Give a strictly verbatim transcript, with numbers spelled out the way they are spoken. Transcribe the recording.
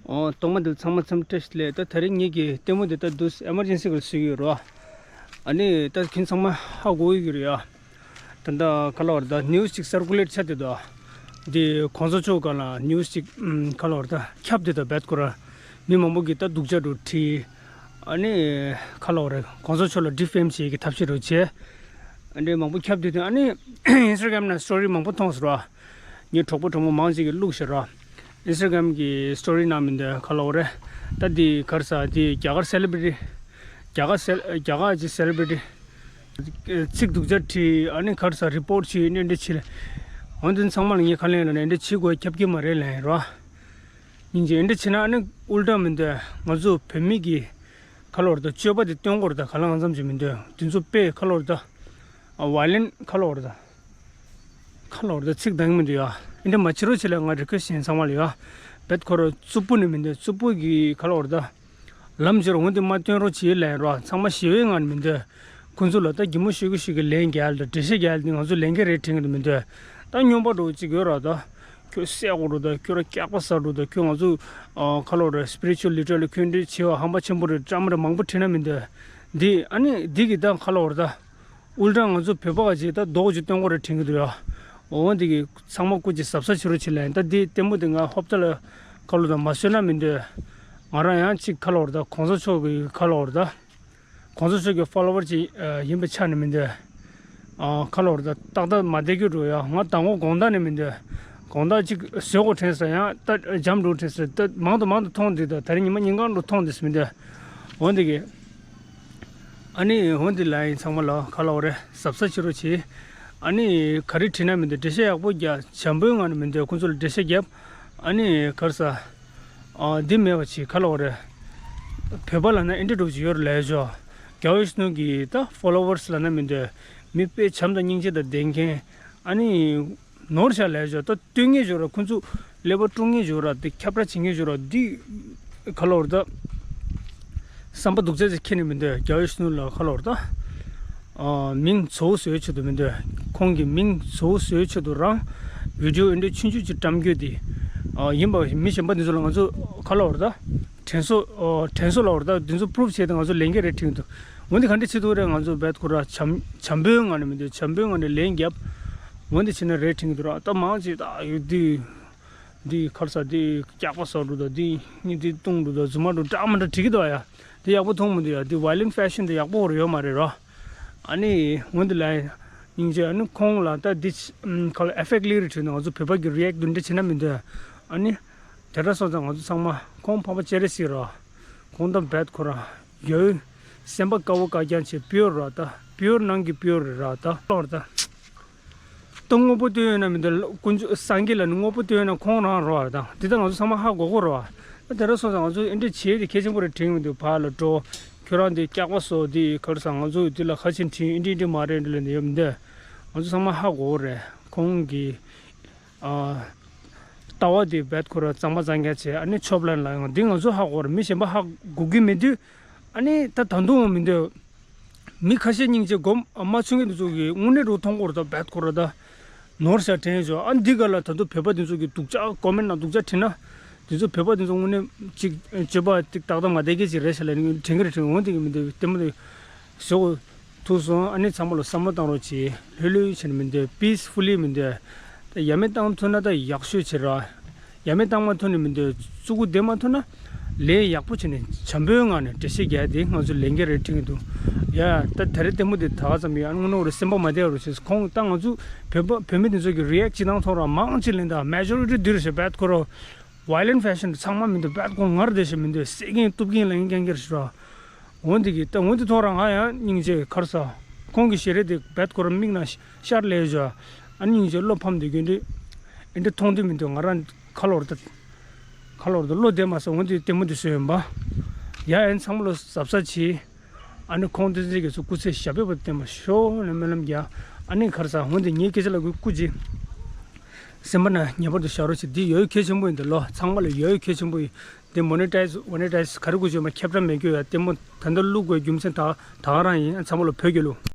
ཨོ། ཐོག་མ་དེ་ཚང་མ་འཚམས་བཀྲ་ཤིས་བདེ་ལེགས། ད་དེ་རིང་ངེད་ཀྱི་ལྟད་མོ་དེ་ད་དུས་ཨེ་མར་ཇེན་སི་གི་བཟོས་ཡོད་རོ། ཨ་ནི་ད་ཁྱེད་ཚང་མ་ཧ་གོ་གི་རེད་ཡ། ད་ད་ག་ལབ་དགོས་རེད། ད་ནིའུ་སི་ཅིག་སར་ཀུ་ལེ་ཊི་ཆགས་བསྡད་འདུག་དེ་གོང་ས་མཆོག་སྒང་ལ་ནིའུ་སི་ཅིག་ཨམ། ག་ལབ་དགོས་རེད། ད་ཁྱབ་བསྡད་འདུག་བེད་ཁོ་ར། མི་མང་པོ་གིས་ད་སྡུག་ཅག་འདྲ་བྲིས། ཨ་ནི་ག་ལབ་དགོས་རེད། གོང་ས་མཆོག་ལ་ཌི་ཕེམ་བྱེད་ཀྱི་ཐབས་ཤེས་འདྲ་བྱས། ཨ་ནི་མང་པོ་ཁྱབ་བསྡད་དུས། ཨ་ནི་ཨིན་སི་ཊ་གྷ་རམ་ནང་སི་ཊོ་རི་མང་པོ་མཐོང་སོང་ར། ངའི་གྲོགས་པོ་གྲོགས་མོ་མང་ཅིག་གིས་བླུགས་ཤག་ར། ཨིན་སི་ཊ་གྷ་རམ་གི་སི་ཊོ་རི་ནང་མི་འདུག་ག་ལབ་དགོས་རེད། ད་འདི་ག་རེ་ཟེར། འདི་རྒྱ་གར་སེ་ལི་བྷི་རི་ཊི། རྒྱ་གར་སེ་རྒྱ་གར་གྱི་སེ་ལི་བྷི་རི་ཊི་ཚིག་སྡུག་ཅག་བྲིས། ཨ་ནི་ག་རེ་ཟེར། རི་པོ་ཊི་བྱས། ཨ་ནི་འདི་འདྲ་བྱས་ལ། འོན་ཏེ་ཚང་མ་ལ་ངས་ག་ལབ་ཡིན་ལབ་ན། འདི་འདྲ་བྱེད་དགོས། ཁྱབ་ཀྱི་མ་རེད་ལབ་ཡིན་ར། སྙིང་རྗེ། འདི་འདྲ་བྱས་ན་ཨ་ནི་ཨུལ་ཊ་མི་འདུག་ང་ཚོ་བོད་མི་གི་ག་ལབ་དགོས་རེད། ད་སྤྱོད་པ་དེ་སྟོན་དགོས་རེད། ད་ག་ལ་ང་ཙམ་ཅིག་མི་འདུག་དེ་ཚོ་དཔེ་ག་ལབ་དགོས་རེད། ད་ཝ་ཡོ་ལེན་ཊི་ག་ལབ་དགོས་རེད། ད་ག་ལབ་དགོས་རེད། ད་ཚིག་འདང་གི་མི་འདུག་ཡ། འདི་འདྲ་མ་བྱེད་རོགས་བྱེད་ལབ་ང་རི་ཀུ་ཨེ་སི་ཊི་བྱེད་ཡིན་ཚང་མ་ལ་ཡ། བེད་ཁོ་ར་རྩུབ་པོ་ནི་མི་འདུག་རྩུབ་པོ་གི་ག་ལབ་དགོས་རེད། ད་ལམ་སྦྱོར་འོན་ཏེ་མ་སྟོན་རོགས་བྱེད་ལབ་ཡིན་ར། ཚང་མ་ཞི་བའི་ངང་ནས་མི་འདུག་ཁོང་ཚོ་ལ་ད་གད་མོ་ཤོར་གི་ཤོར་གི་ལན་རྒྱག་ཡ་ལ། འགྲེལ་བཤད་རྒྱག་ཡ་ལ་འདི་ང་ཚོ་ལས་འགན་རེད་དྲན་གི་འདུག་མི་འདུག་ད་སྨྱོན་པ་འདྲ་བོ་ཅིག་ཡོད་ར། ད་ཁྱོད་བསད་དགོས་རེད། ད་ཁྱོད་ར་སྐྱག་པ་ཟ་འགྲོ། ད་ཁྱོད་ང་ཚོ་ཨ་ག་ལབ་དགོས་རེད། སི་པི་རི་ཅུ་ཨལ་ལི་ཌར་ལ་ཁྱོད་འདི་བྱེད་པ་ཧམ་པ་ཆེན་པོ་རེད། ཊ་མ་རེད། མང་པོ་བྲིས་ན་མི་འདུག་འདི་ཨ་ནི་འདི་གི་ད་ག་ལབ་དགོས་རེད། ད་ཨུལ་ཊ་ང་ཚོ་བོད་པ་ག་ཅིག་ད་རྡོག་ཅིག་སྟོན་དགོས་རེད་དྲན་གི་འདུག་ཡ། འོ་འདི་གི་ཚང་མ་སྐུ་མཁྱེན་གཟབ་གཟབ་བྱེད་རོགས་བྱེད་ལབ་ཡིན། ད་འདི་ལྟད་མོ་འདི་ང་ཧོབ་ཏེ་ལ་ག་ལབ་དགོས་རེད། ད་མ་བཟོས་ན་མི་འདུག་ང་རང་ཡང་ཅིག་ག་ལབ་དགོས་རེད། ད་གོང་ས་མཆོག་གི་ག་ལབ་དགོས་རེད། ད་གོང་ས་མཆོག་གི་ཕོ་ལོ་ཝར་ཅིག་ཨ་ཡིན་པའི་ཆ་ནས་མི་འདུག་ཨ་ག་ལབ་དགོས་རེད། ད་ཏག་ཏག་མ་བསྡད་རྒྱུ་འགྲོ་ཡ། ང་དང་པོ་དགོང་དག་ནས་མི་འདུག་དགོང་དག་ཅིག་བཟོས་དགོས་དྲན་སོང་། ཡང་ད་འཇམ་འགྲོ་དྲན་སོང་། ད་དེ་རིང་ཉི་མ་ཉིན་གང་འགྲོ་མཐོང་བསྡད་སོང་། མི་འདུག་འོ་འདི་གི་ཨ་ནི་འོ་འདི་ལབ་ཡིན། ཚང་མ་ལ་ག་ལབ་དགོས་རེད། གཟབ་གཟབ་བྱེད་རོགས་བྱེད། ཨ་ནི་ག་རེ་བྲིས་ན་མི་འདུག་འགྲེལ་བཤད་ཡག་པོ་རྒྱབ། བྱམས་པོའི་ངང་ནས་མི་འདུག་ཁོང་ཚོ་ལ་འགྲེལ་བཤད་རྒྱབ། ཨ་ནི་ག་རེ་ཟེར། ཨ་འདི་མེད་པ་བྱེད། ག་ལབ་དགོས་རེད། བོད་པ་ལབ་ན་ཨེ་འདྲ་འདྲ་བོ་ཅིག་ཡོད་རེད་ལབ་ཡ་ཅོ། རྒྱལ་བ་ཡིད་བཞིན་ནོར་བུ་གི་ད་ཕོ་ལོ་ཝར་སི་ལབ་ན་མི་འདུག་མི་དཔེ་བྱམས་དང་སྙིང་རྗེ་དང་ལྡན་མཁན། ཨ་ནི་ནོར་ཤ་ལབ་ཡ་ཅོ། ད་སྟོན་མཁན་ཅིག་ཡོད་ར། ཁོང་ཚོ་ཀླད་པ་དཀྲུག་མཁན་ཅིག་ཡོད་ར། འདི་ཁྱབ་བསྒྲགས་བྱེད་མཁན་ཅིག་ཡོད་ར། འདི་ག་ལབ་དགོས་རེད། ད་བསམ་པ་སྡུག་ཅག་ཅིག་འཁྱེར་ནས་མི་འདུག་རྒྱལ་བ་ཡིད་བཞིན་ནོར་བུ་ལ་ག་ལབ་དགོས་རེད། ད་ཨ་མིང་བཟོ་བཟོ་བའི་ཆེད་དུ་མི་འདུག་ཁོང་གི་མིང་བཟོ་བཟོ་བའི་ཆེད་དུ་རང་བི་ཌི་ཡོ་འདི་འདྲ་ཆུང་ཆུང་ཅིག་བཀྲམ་རྒྱུ་དེ་ཨ་ཡིན་པ། མི་གཞན་པ་འདི་ཚོ་ལ་ང་ཚོ་ག་ལབ་དགོས་རེད། ད་དྲན་གསོ་ཨ་དྲན་གསོ་ལབ་དགོས་རེད། ད་འདི་ཚོ་པུ་རུབ་བྱས་ཏེ་ང་ཚོ་ལས་འགན་རེད་དྲན་གི་འདུག་འོན་ཏེ་ག་འདྲ་བྱེད་ཐུབ་རེད། ང་ཚོ་བེད་ཁོ་ར་བྱམས་བྱམས་པོའི་ངང་ནས་མི་འདུག་བྱམས་པོའི་ངང་ནས་ལན་རྒྱབ། འོན་ཏེ་བྱས་ན་རེད་དྲན་གི་འདུག་ར། ད་མང་ཆེ་ད་ཡོད་དུས། འདི་ག་རེ་ཟེར། འདི་སྐྱག་པ་ཟ་འགྲོ་དང་། འདི་སྙིང་རྗེ་གཏོང་འགྲོ་དང་། རྫུན་མ་འགྲོ། འདྲ་མི་འདྲ་བྲིས་ཀྱི་འདུག་ཡ། འདི་ཡག་པོ་མཐོང་མི་འདུག་ཡ། འདི་ཝའི་ལེན་ཊི་ཕེ་ཤན་འདི་ཡག་པོ་ཡོད་མ་རེད་ར། ཨ་ནི་འོན་ཏེ་ལབ་ཡིན། སྙིང་རྗེ། ཨ་ནི་ཁོང་ལ་ད་འདི་ཁ་ལ་ཨེ་ཕེག་ཊི་ལི་རེ་བྲིས་ན་ང་ཚོ་བོད་པ་གི་རི་ཨེག་ཊི་འདི་འདྲ་བྱེད་ན་མི་འདུག་ཨ་ནི་དེ་འདྲ་སོང་ཙང་ང་ཚོ་ཚང་མ་ཁོང་ཕམ་པ་སྤྱན་རས་གཟིགས་ར། ཁོང་དང་བེད་ཁོ་ར་ཡོད། སེམས་པ་དཀར་པོ་དཀར་རྐྱང་བྱེད། པིའུར་ར། ད་པིའུར་ནང་གི་པིའུར་རེད་ར། ད་ལོར་ད། ད་དངོས་པོ་སྟོན་ཡོད་ན་མི་འདུག་དཀོན་མཆོག་སངས་རྒྱས་ལ་ནི་དངོས་པོ་སྟོན་ཡོད་ན་ཁོང་རང་རོ་བ་དང་། འདི་ལྟར་ང་ཚོ་ཚང་མ་ཧ་གོ་གོ་རོ་བ། ད་དེ་འདྲ་སོང་ཙང་ང་ཚོ་ཨེ་འདྲ་བྱེད་དེ་གལ་ཆེན་པོ་རེད་དྲན་གི་མི་འདུག་ཕར་ལ་འགྲོ། ཁྱོད་རང་འདི་སྐྱག་པ་བཟོ། འདི་ག་རེ་ཟེར། ང་ཚོ་འདི་ལ་ཁ་ཆེམས་བྲིས། ཨེ་འདྲ་ཨེ་འདྲ་མ་རེད། འདི་ལ་འདི་ཡོད་མི་འདུག་ང་ཚོ་ཚང་མ་ཧ་གོ་གོ་རེད། ཁོང་གི་ཨ་ལྟ་བ་འདི་བེད་ཁོ་ར་གཙང་མ་གཙང་རྐྱང་བྱས། ཨ་ནི་ཆོབ་ལན་ལ་ཡང་འདི་ང་ཚོ་ཧ་གོ་གོ་རེད། མི་གཞན་པ་ཧ་གོ་གི་མི་འདུག་ཨ་ནི་ད་ད་དུང་མི་འདུག་མི་ཁ་ཤས་སྙིང་རྗེ་སྒོམ་མ་ཆུང་གི་འདི་ཚོ་གི་དངོས་གནས་རུ་མཐོང་གོ་ར། ད་བེད་ཁོ་ར་ད་ནོར་ཤ་དྲན་ཡོད་ཅོ། ཨ་འདི་ག་ལ་ད་དུང་བོད་པ་འདི་ཚོ་གི་སྡུག་ཅག་ཀོ་མེན་ཊི་ནང་སྡུག་ཅག་བྲིས་ན། འདི་ཚོ་བོད་པ་འདི་ཚོ་དངོས་གནས་ཅིག་སྤྱོད་པ་ཏིག་ཏག་ཏག་མ་བསྡད་མཁན་ཅིག་རེད་ཤག་ལབ་ནི་དྲན་གི་རེད་དྲན། འོ་འདི་གི་མི་འདུག་ལྟད་མོ་འདི་བཟོ་གོ་ཐུག་སོང་། ཨ་ནི་ཚང་མ་ལ་བསམ་བློ་བཏང་རོགས་གྱིས། ལྷོད་ལྷོད་བྱས་ནས་མི་འདུག་པི་སི་ཕུ་ལི་མི་འདུག་ད་ཡ་མེད་བཏང་ཐུབ་ན་ད་ཡག་ཤོས་བྱེད་ར། ཡ་མེད་བཏང་མ་ཐུབ་ནས་མི་འདུག་ཙུ་གུ་བསྡད་མ་ཐུབ་ན་ལས་ཡག་པོ་བྱས་ནས་བྱམས་པོའི་ངང་ནས་འགྲེལ་བཤད་རྒྱག་དེ་ང་ཚོའི་ལས་འགན་རེད་དྲན་གྱི་འདུག་ཡ་ད་ད་རེས་ལྟད་མོ་འདི་ད་ག་ཙམ་ཡོད། ཨ་ནི་དངོས་གནས་རུ་སེམས་པ་མ་བདེ་བ་རུ་བྱས། ཁོང་ད་ང་ཚོ་བོད་པ་བོད་མི་འདི་ཚོ་གི་རི་ཨེག་ཊི་ཅི་གནང་ཐོག་ར་མང་ཆེ་ལེན་ད་མེ་ཇོ་རི་ཊི་འདི་རུ་བྱས་བེད་ཁོ་ར། ཝའི་ལེན་ཊི་ཕེ་ཤན་ཚང་མ་མི་འདུག་བེད་ཁོ་ངར་བསྡད་ཤག་མི་འདུག་བསད་མཁན་གཏུབ་མཁན་ལབ་མཁན་རྐྱང་རྐྱང་རེད་ཤག་ར། འོན་ཏེ་གི་ད་འོན་ཏེ་ཐོག་རང་ང་ཡང་སྙིང་རྗེ་ག་རེ་ཟེར། ཁོང་གི་ཞལ་རས་དེ་བེད་ཁོ་ར་མིག་ནང་ཤར་ལས་ཤག་ཨ་ནི་སྙིང་རྗེ་བློ་ཕམ་དེ་གི་འདི་འདི་མཐོང་དུས་མི་འདུག་ང་རང་ཁ་ལོར་ད་ཁ་ལོར་ད་བློ་བདེ་མ་སོང་། འོན་ཏེ་ལྟད་མོ་འདི་བཟོས་ཡིན་པ། ཡ་ཡན་ཚང་མ་ལོ་གཟབ་གཟབ་བྱེད། ཨ་ནི་ཁོང་དེ་ཚོ་གི་ཚོ་སྐུ་ཚེ་ཞབས་པད་བརྟན་པ་ཤོག་ལ་སྨོན་ལམ་རྒྱག་ཨ་ནི་ག་རེ་ཟེར། འོན་ཏེ་ངའི་སྐད་ཆ་ལ་གུས་བཀུར་གྱིས། སེམས་པ་ནང་ངེས་པར་དུ་བཞག་རོགས་བྱེད། འདི་ཡོད་གལ་ཆེན་པོ་ཡིན། འདི་ལོ་ཚང་མ་ལ་ཡོད་གལ་ཆེན་པོ་ཡིན། འདི་མོ་ནི་ཊའི་ཛི་མོ་ནི་ཊའི་ཛི་ག་རེ་དགོས་བྱུང་མ་ཁྱབ་བསྒྲགས་མེད་རྒྱུ་ཡ། ལྟད་མོ་ད་ལྟ་བླུག་དགོས་རྒྱུ་མཚན་ད་ད་ག་རང་ཡིན། ཚང་མ་ལ་བོད་རྒྱལ་ལོ།